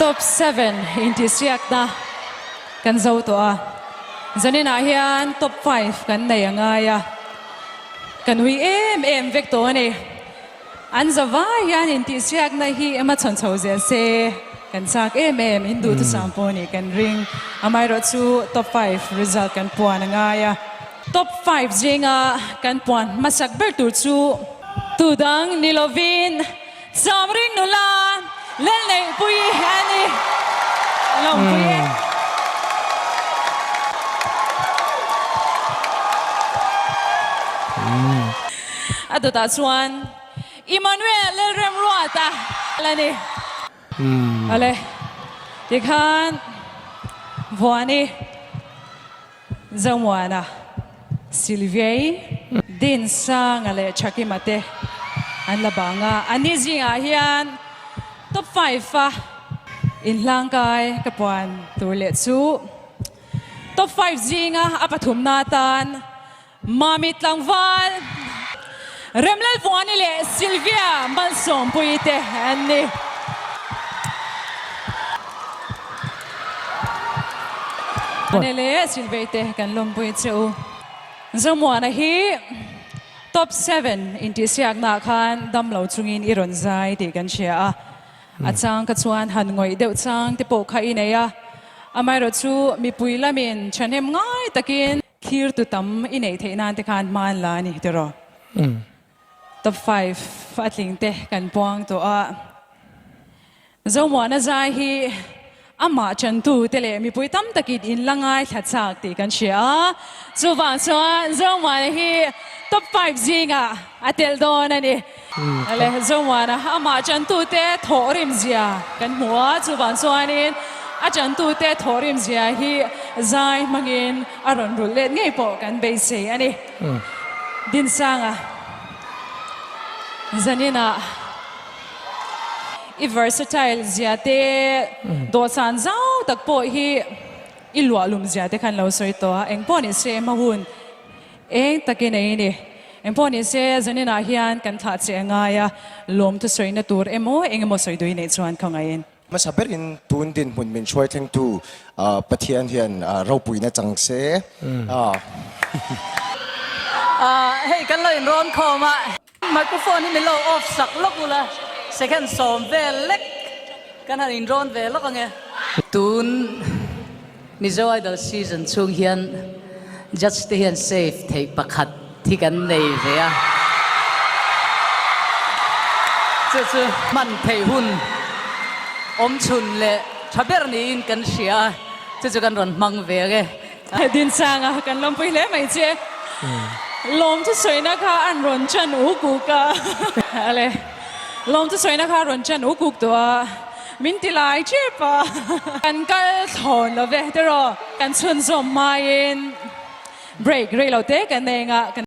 Top seven intihsiakna kan zo tawh a, zaninah hian top five kan nei a ngai a, kan ui em em vek tawh a ni. An zavai hian intihsiakna hi ema chhawn chho zel se kan chak em em, in duhthusam pawh nih kan ring. Amaherawhchu top five result kan puan a ngai a. Top five zinga kan puan hmasak ber tur chu tudang ni lovin Samring nula Lalneihpuii a ni. Lawmpui e. A dawtah chuan Emmanuel Lalremruata la ni. Awle, tikhan Vuani. Zomuana, Sylviai, Dinsanga leh Thakima te an la bang a, anni zingah hian top five a inhlangkai ka puan tur leh chu top five zinga a pathumna atan Mami tlangval Remlalvuani leh Sylvia Malsawmpuii te an ni. Vuani leh Sylvia te kan lawmpui che u. Zomuana hi Top seven intihsiaknaah khan damlo chungin i rawn zai tih kan hria a. A chang kha chuan han ngawih deuh chang te pawh kha i nei a. Amaherawhchu mipui lamin thahnem ngai takin Thlir tu tam i neih theih nan te khan hma an la a ni tiraw? Top five a tling te kan puang tawh a. Zomuana zai hi amah chantu te leh mipui tam takin in la ngaithla chak tih kan hria a. Chuvang chuan Zomuana hi top five zingah a tel dawn a ni. Le Zomuana amah chantute thawhrim zia kan hmu a, chuvang chuanin a chantute thawhrim zia hi zai hmangin a rawn rulh let ngei pawh kan beisei a ni. Dinsanga zaninah i versatile zia te dawhsan zau tak pawh hi i luahlum zia te khan lo sawi tawh a, engpawh ni se hma hun Eng takin ei ni. Engpawh ni se, zaninah hian kan thlah che a ngai a, lawmthu sawina tur emaw eng emaw sawi duih neih chuan ka ngaiin. Hmasa berin tun dinhmun min hruai thlengtu Pathian hian ropuina chang se. Hei kan lo inrawn khawm a. Microphone hi min lo off sak lawk ula, second sawm vel lek kan han inrawn ve lawk ange. Tun Mizo Idol season chhung hian judge te hian save theih pakhat hi kan nei ve a, chu chu hman theih hun awm chhun leh tha ber niin kan hria a, chu chu kan rawn hmang ve ange. Dinsanga kan lawmpui hle mai che. Lawm chu sawina kha an rawn chan uk uk a. Ale, lawm chu sawina kha a rawn chan uk uk tawh a, min ti lai tep a. Kan kal thlawn lo ve tiraw, kan chhunzawm hmaiin break rei lo te kan nei anga.